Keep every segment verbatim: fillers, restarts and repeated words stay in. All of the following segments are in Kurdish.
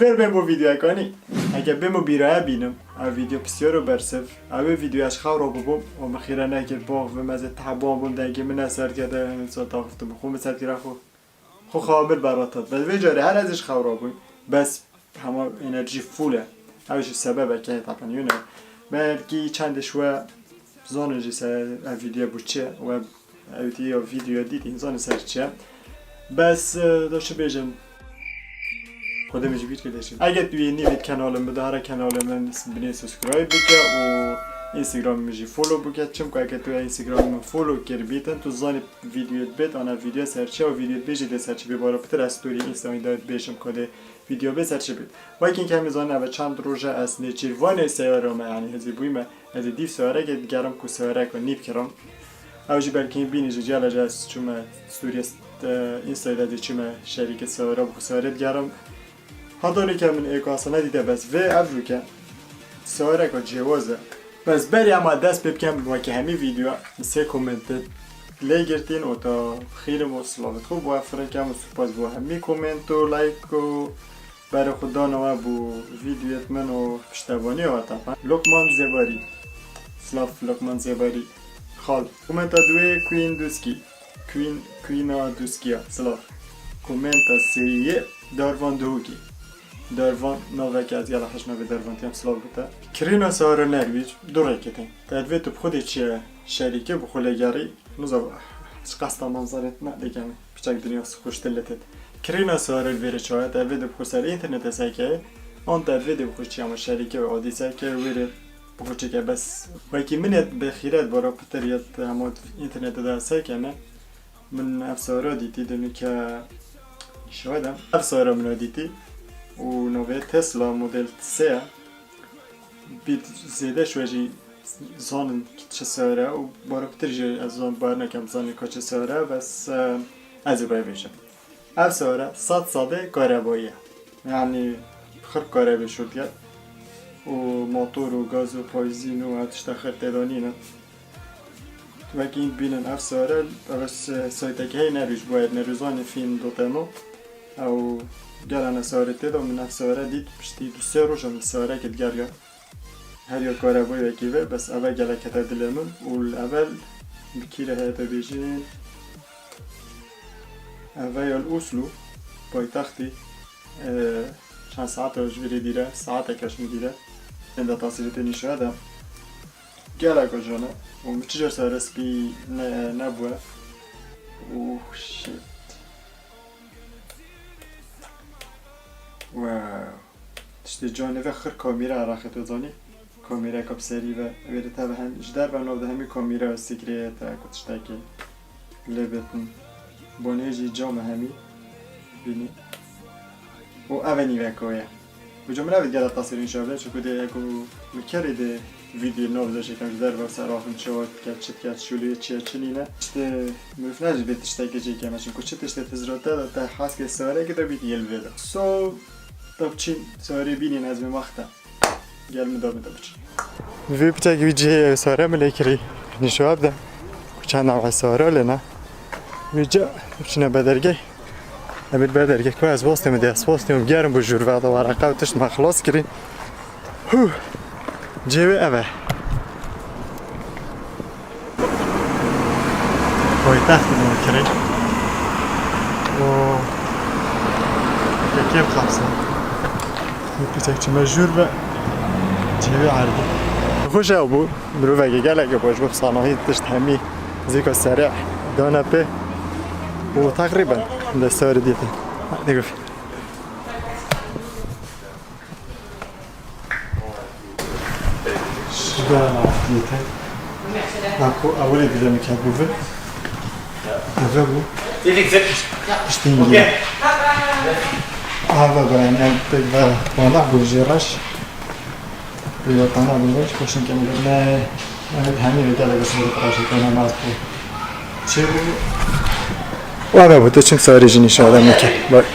Ger bên bo vîdeoyekanî, eke bêm û bîraya bînim, ev vîdeo pisyar û bersiv, ew ê vîdeoya ji xew re bibûm û min xîre nekir, bo vê mezê teheban bûm, dengê min ne ser kete, zor tafiftim, xwe min ser kira xwe. Xwe xamir beratat. Bes vê carê her ez ji xew rabûm. Bes hema enerjî full e. Ew jî sebebeke ye, tapan, you know. Belkî çendê ji we zanin jî ser ev vîdeo bû çi ye. We ew dî ya vîdeo dîtî, zanin ser çi ye. Bes, e, da çi bêjim? Xwedê min ji bîr kir dêşim. Eger tu yê nî bît kenalê min, dahara kenalê min binê subscribe bike û Instagram min jî follow bike. Çimku eger tu Instagram min follow kir bîtin, tu zanî vîdeo dibêt, ana vîdeo ser çi, û vîdeo dibê jî dê ser çi bê, bara pitir ez story Insta'yê de dibêjim ku dê vîdeo bê ser çi bê. Wekî hemî zanin, eve çend roj e ez nêçîrvanê seyara me, yanî hezî bûyî me, ez ê dîv seyarekê digerim ku seyareka nî bikirim. Ew jî belkî bînî ji cihê ez çûme story, e, Insta'yê de dê çûme şerîkê seyara bi xwe seyarê digerim. Heta nûke min êka sene dîte, bes vê ev nûke seyareka cêwaz e. Bes berî ema dest pê bikem, wekî hemî vîdeo min sê komente lê girtîn û te xîrim û silavêt xwe bo ev firin kem û spas bo hemî koment û like û berê xwe dana we bo vîdeoyêt min û piştevaniya we, tapan. Lokman Zêbarî. Silav Lokman Zêbarî. Xal. Komenta duwê Queen Duskî. Queen, Queena Duskiya. Silav. Komenta sêyê Darvan Duhokî. Darvan naveke ez gela hej navê Darvan tiyam silav bite. Kirîna sare nerwîc, du rêkê tên. Te divê tu bi xwe dê çi ye şerîkê bi xwe lê gerî. Nizanim, hiç qesta manzarê ne dikene. Piçek dinya xweştir lê têt. Kirîna sare li vêrê çaye, te divê tu bi xwe ser înternetê sekeye. An te divê tu bi xwe çi ama şerîkê ve adî sekeye, wêrê bi xwe çêke. Bes wekî min ê bi xîret bara pitir yê hema înternetê de sekene. Min ev seyara dîtî, di nûke şewede. Ev seyara min a dîtî û navê Tesla model sê ye. Bît zêde şwe jî zanin çi seyara û bara pitir jî ez zan bar nekem zanî ka çi seyara, bes, e, ez ê vê bêjim. Ev seyara sed sedê karebayî ye. Yanî xirk karebê şûr diket û motor û gaz û payzîn û ev tişta xirk tê de nîne. Wekî bînin ev seyare, ev se-, sayteke heye nerûj, bayê nerûzanê fîn dot emo. Ew gelane seyarê tê de min ev seyare dît, piştî du sê roj min seyareke digeriya. Her ya karebayê wekî vê, bes eve gelek kete dilê min û li evel bi kî re heye te bêjin. Eve ya li Oslo, paytextî, e, çend saet e ji vîrê dîre, saeteke ji min dîre. Ênde tasîrê tê nîşe de. Gelek ajan e. Û min çi car seyare spî ne, nebûye. Oh shit. Wow. Tiştê canê ve xir kamîre araxê, tu zanî. Kamîreka bi serî ve. Wê de teve hem ji derve nav de hemî kamîre ve, sîkrê ye, te ku tiştekê lê bitin. Bonê jî cam e hemî. Bînî. Û ev e nîveka ye. Bi cumle vê gela tasîrên şabe, çunku dê ku min kerê dê vîdyo nov de çêkem ji derve ser axim çi wek diket, çi diket, şûlê çi ye, çi nîne. Tiştê mirov ne ji vê tiştekê çêkeme, çunku çi tiştê tizrote de te haskê seyareyekê de bît yê li vê de. So, da biçîn, seyarê bînîn ez bê maxte. Gel min da, min da biçîn. Vê piçek vî cihê seyare min lê kirî. Nîşo bide. Ku çend navê seyare lê ne. Vê ca biçine bedergê. Emir bedergê ku ez bostê min dê, ez bostê min gerim bu jûr ve da wara qew tişt me xilas kirî. Huh. Cihê wê ev e. Paytextê min kirê. O yekê bi xapsa. Piçek çime jûr ve cihê erdî. Xweş ew bû. Mirovekê gelekê xweş bû. Sanahî tişt hemî zîka serê dane pê. Û teqrîben de serê dîtin. Hadi guf. Şurada yeter. Bak, bu awale bile mi kâr bu? Eve bu. Piştin gel. Ava ben en pek var. Valla bu jiraş. Bu yatana bu jiraş. Koşun kendine. Evet, hani bir tane de sınırı karşı. Tamam, az bu. Şey bu. Ava bu. Te çim sarı jini şu adam ki. Bak.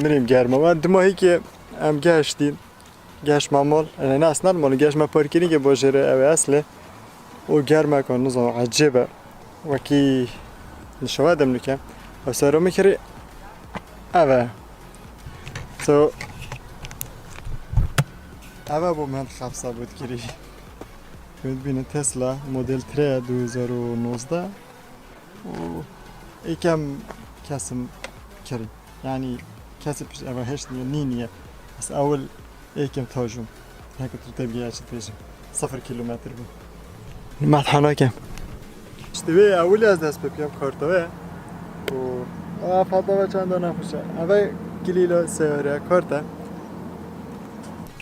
Mirîm germ e. Di mahîkê em geştîn. Geş me mal. Yani ne aslında mal. Geş me parkirî ke bojere ev esle. O germe kan nizam ecêbe. Wekî nişewe demlike. Ev seromi kiri. Eve. So. Eve bu men xefsa bud kiri. Bine Tesla Model Tre du hezar û nozdeh. û êkem kesim kirin. Yanî kesê pişt eva heşt niye, nî niye. Ez ewil êkem tajûm. Heke tu tebî ya çi dibêjim. Sifir kilometre bû. Nimat hana kem. İşte vê ewil ez dest pê bikêm karta ve. û a fata ve çanda nexweş e. Eve kilîla seyare karta.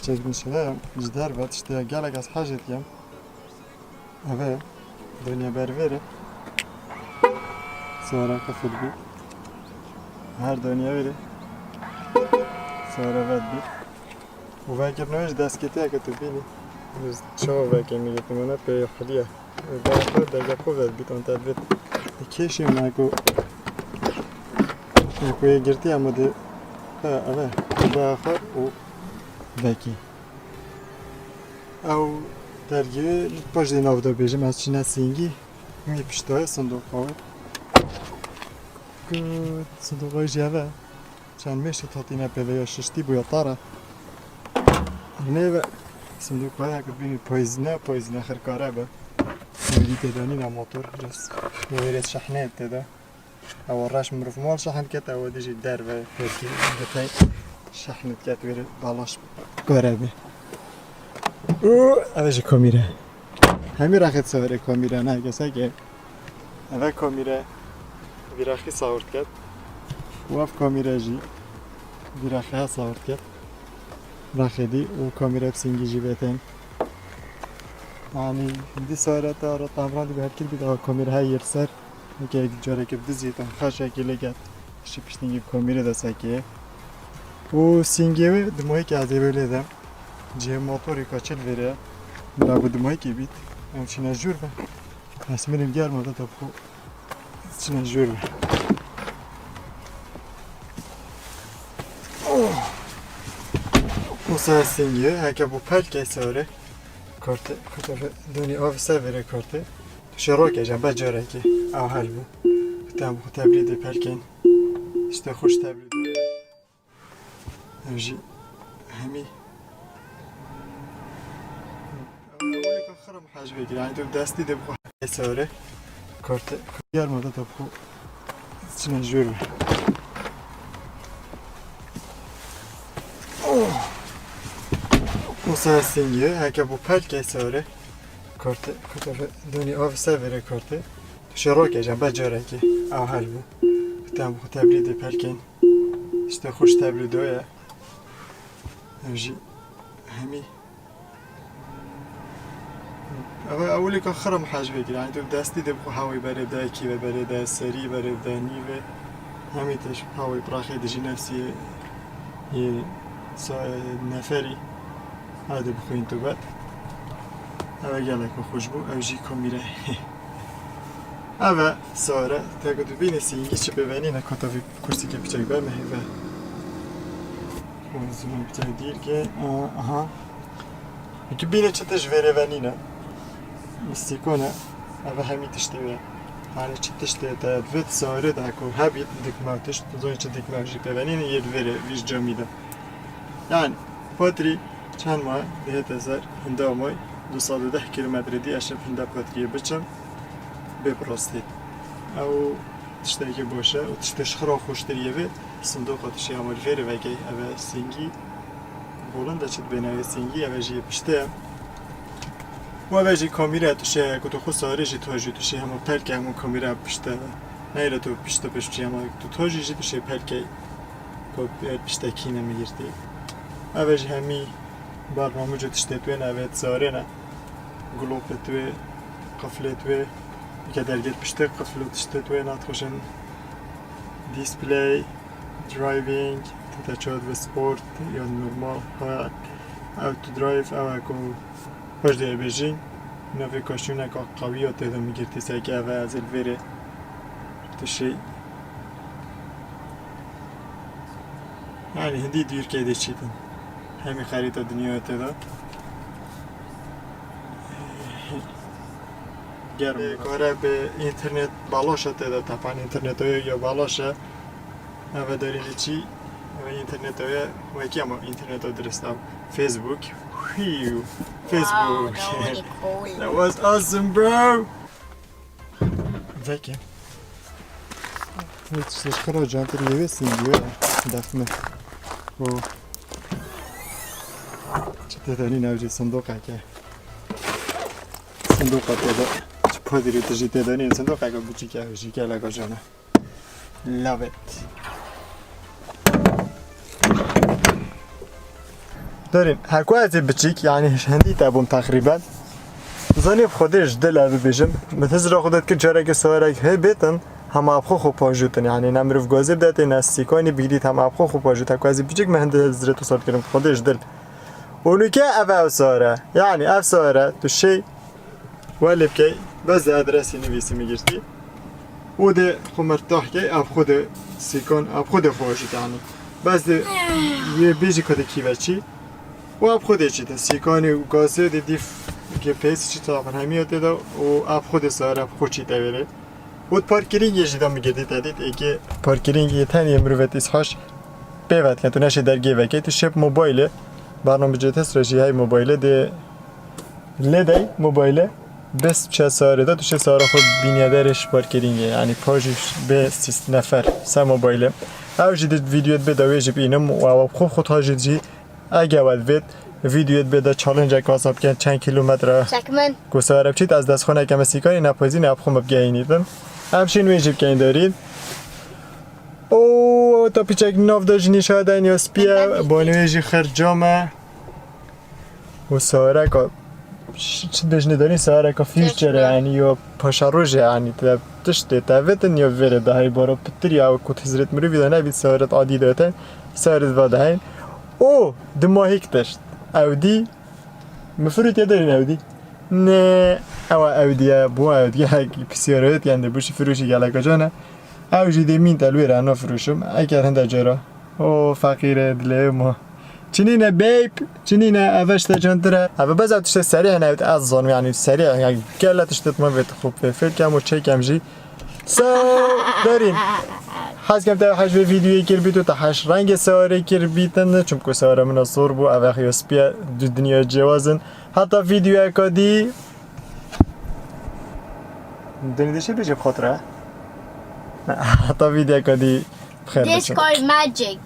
Çekmiş ve ji derve tiştê gelek ez hecê dikem. Eve, dönye berveri. Sonra kıfır bir. Her dönye veri. Sonra ved bir. Bu vekir ne iş deskete ke tu bini. Biz çoğu vekir mi getirmene pey xiliye. Ve bu derge kuvvet bir ton tedbit. Keşim naku. Naku girti ama de. Ha, eve. Bu axir o vekir. Ew dergê paş dê nav de bêjim, ez çine sîngî. Wî pişta ye sindoqa wê. Ku sindoqa jî heve. Çend mêşe tatîne pê ve ya şiştî bû ya tara. Nê ve sindoqa ye ku bînî payîzîne, payîzîne xirkare be. Wî tê de nîne motor, biraz wêrê şehnê tê de. Ew reş mirov mal şehin ket, ew dî jî derve pêkî gitey şehin ket wêrê balaş gore be. Û ev jî komîre. Hemî rexet severê komîre ne kesek e. Eve komîre vîraxî sawrt ket. Û ev komîre jî vîraxî he sawrt ket. Rexê dî û komîre bi sîngî jî vêtên. Yanî dî sawrete ro tamran dî bi her kir bî daha komîre he yir ser. Weke yek carekê bi dizî te xeşekê lê get. Şî piştî komîrê de sekê. Û sîngê wê di mohekê ez ê wê lê de. Cihê motorî ka çil vêrê. Bila ku di mohekê bît. Em çine jûr be. Ez mirîm germa de te bixwe. Çine jûr be. Oh. Wisa sîngê, heke bu pelkê sewrê. Korte, korte donî av se vêrê korte. Tu şê rokê jan be carekê. Ew hel bû. Tem xwe tebrîdê pelkên. İşte xweş tebrîdê. Ev jî hemî. Ew ê ka xirm hej vekir. Yani tu destî de bixwe sewrê. Korte, germa de te bixwe. Çine jûr be. Oh. Wisa sîngê, heke bu pelkê sewrê. Korte, korte donî av se vêrê korte. Tu şê rokê jan be carekê. Ew hel bû. Tem xwe tebrîdê pelkên. İşte xweş tebrîdo ye. Ev jî hemî. Ev ewilî ka xirm hej vekir. Yani tu destî de bixwe hawî berê de, kî ve berê de, serî berê de, nî ve. Hemî teş hawî piraxê de jî nefsî yê sa-, neferî. Hadi bixwîn tu be. Ev gelek xweş bû. Ev jî komîre. Eve sare. Teke tu bînî sîngî çi pê venîne kota vî kursîkê piçek be mehê ve. Ziman piçek dîl ke. Aha. Peki bîne çi tişt vêrê venîne? Mistikone. Eve hemî tiştê ve. Hani çi tiştê te divêt sare de ku hebît dikme tişt. Zon çi dikme jî pê venîne yê vêrê vîj camî de. Yani patrî çend ma dihête ser hinda may du sed û deh kilometre dî eşim hinda patriyê biçim bê prostê. Ew tiştekî baş e û tiştê ji xira xweştir yê vê sindoqa tu şê hema li vêrê vekey eve singî. Bolin de çi dibêne wê singî eve jî yê piştê ye. Û eve jî kamîre tu şê ku tu xwe sarê jî tu jî tu şê hema pelke hema kamîre pişte. Neyre tu pişte pişt jî hema tu tu jî jî tu şê pelkey. Kot piştekî ne min girtî. Eve jî hemî bernamuc û tiştê tu wê ne, eve zarê ne. Gulopê tu wê, qiflê tu wê. Ke dergêt piştê qifl û tiştê tu wê ne dixweşin. Display, driving, tê te çawa dibe sport ya normal. Ha, ew tu drive, ew e ku Xweş dê bêjî, navîkasyoneka qewî ya tê de min girtî, seke eve ez ê li vêrê tu şî. Yani hindî dûr kê dê çîtin. Hemî xerîta dinyayê tê de. Germ. Kare bi internet balaş e tê de, tepan internet ya balaş e. Eve derî çi? Eve internet ya wekî ama internet dirist e. Facebook. Hiu. Facebook. Wow, that was really cool. That was awesome, bro. Veke. Hiç sirkara cantir yewe sindiyor. Defne. O. Çi tê de nîn ew jî sindoqeke. Sindoqa tê de. Çi padirî tu jî tê de nîn, sindoqeke biçîk e, jî gelek jana. Love it. Derîn, her ku ez ê biçîk, yani hindî te bûm teqrîben. Zanî bi Xwedê ji dil ev bibêjim. Min hizra xwe dikir careke saerek hê bêtin, hema bi xwe xwe pajûtin. Yani ne mirov gazê bidetê, ne sîkanî bigirît, hema bi xwe xwe pajût. Her ku ez ê biçîk min hindî hizrê tu sar dikirim, bi Xwedê ji dil. Û nûke ev ew sare. Yani ev sare tu şey Welê bikey, bes de adresî nivîsî min girtî. Û de xwe mirtah key, ev xwe de sîkan, ev xwe de xwe jî tanî. Bes de yê bêjî ku de kî ve çî. Û ev xwe de çî de sîkanî û gazê de dîf ke pês çî taxin hemiya tê de û ev xwe de sare ev xwe çî te vêrê. Û parkirîngê jî de min girtî te dît, êkê parkirîngê tenê mirovet îshaş pê ve dikin. Tu neşê dergê vekey, tu şêp mobaylê. Bernom bi C T S re jî hey mobaylê de Lê dey mobayle bes çe sare de tu şê sare xwe bînye derê ji parkirîngê, yani pajî bê sîst nefer se mobayle. Ew jî di vîdyoyê bê de wê jî bînim û ew xwe xwe tajî jî ege we divêt vîdyoyê bê de challenge eka bikin çend kilometre Çek min. Ku sare biçît ez dest xwe nekeme sîkarî ne pozî ne xwe min bigeyînîtin. Em şîn wê jî bikeyn derîn. O ta piçek nav de jî nîşa deyn ya spî ye, bonê wê jî xerca me. Û saereka ş-, çi dejnê derî saereka future yani yo paşa roje yani te tiştê te vetin yo vêrê dahî baro pitir ya ku tizret mirovî de nebît saeret adî de te saeret va dahî. O dimahîk tişt. Ew dî mi firût ye derîn ew dî. Ne ewa ew diye bu ew diye pisiyarêt yani bu şi firûşî geleka cane. Ew jî dê mîn te li wê re nafirûşim. Eger hinde cara. O feqîrê dilê ma. Çinîne babe, çinîne eve işte cantir e. Eve beza tiştê serî hene, ez zanim yani serî yani gele tiştê ma vê xwe pê fêr kem û çêkem jî. So derîn. Hez kem te hej vê vîdyoyê kir bît û te hej rengê sewarê kir bîtin. Çimku sewara min zor bû, eve xiyo spiye du dinya cewazin. Heta vîdyoyeka dî. Deni dişê bêje bi xatir e. Heta vîdyoyeka dî. Bixêr This biçin. Called magic.